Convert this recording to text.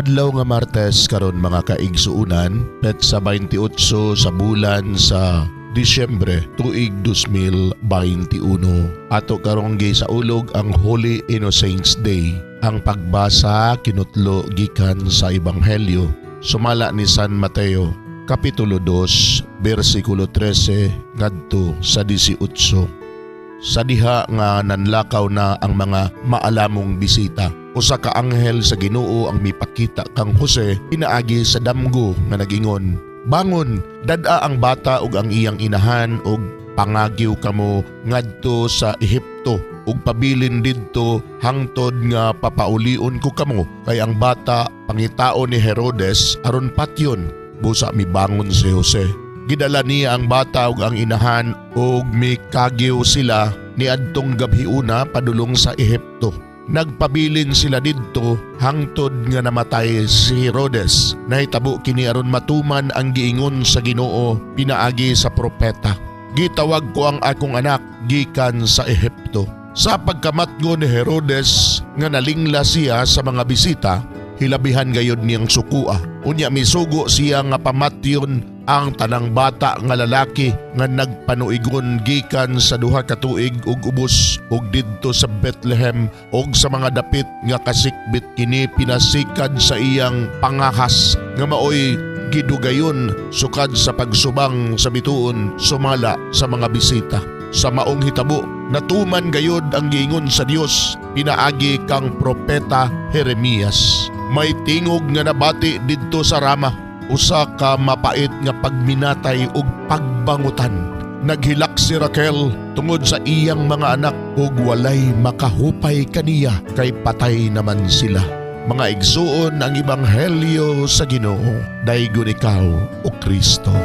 Adlaw nga Martes karon, mga kaigsuunan, petsa 28 sa bulan sa Disyembre, tuig 2021. Ato karong gisaulog ang Holy Innocents Day. Ang pagbasa kinutlo gikan sa Ebanghelyo sumala ni San Mateo, Kapitulo 2, versikulo 13 ngadto sa 18. Sa diha nga nanlakaw na ang mga maalamong bisita, usa ka anghel sa Ginoo ang mipakita kang Jose pinaagi sa damgo nga nagingon, "Bangon, dad-a ang bata ug ang iyang inahan ug pangagiw kamo ngadto sa Ehipto ug pabilin didto hangtod nga papaulion ko kamo, kay ang bata pangitaon ni Herodes aron patyon." Busa mibangon si Jose. Gidala niya ang bata ug ang inahan ug mikagiw sila niadtong gabhiuna padulong sa Ehipto. Nagpabilin sila didto hangtod nga namatay si Herodes. Nahitabo kini aron matuman ang giingon sa Ginoo pinaagi sa propeta, "Gitawag ko ang akong anak gikan sa Ehipto." Sa pagkamatgo ni Herodes nga nalingla siya sa mga bisita, hilabihan gayod niyang sukua. Unya misugo siya nga pamatyon ang tanang bata nga lalaki nga nagpanuigon gikan sa 2 ka tuig ug ubos ug didto sa Bethlehem ug sa mga dapit nga kasikbit. Kini pinasikad sa iyang pangahas nga maoy gidugayon sukad sa pagsubang sa bituon sumala sa mga bisita. Sa maong hitabo, natuman gayod ang giingon sa Dios pinaagi kang propeta Jeremias, "May tingog nga nabati didto sa Rama, usa ka mapait nga pagminatay ug pagbangutan. Naghilak si Raquel tungod sa iyang mga anak ug walay makahupay kaniya kay patay naman sila." Mga igsuon, ang ebanghelyo sa Ginoo. Daygon ikaw, o Kristo.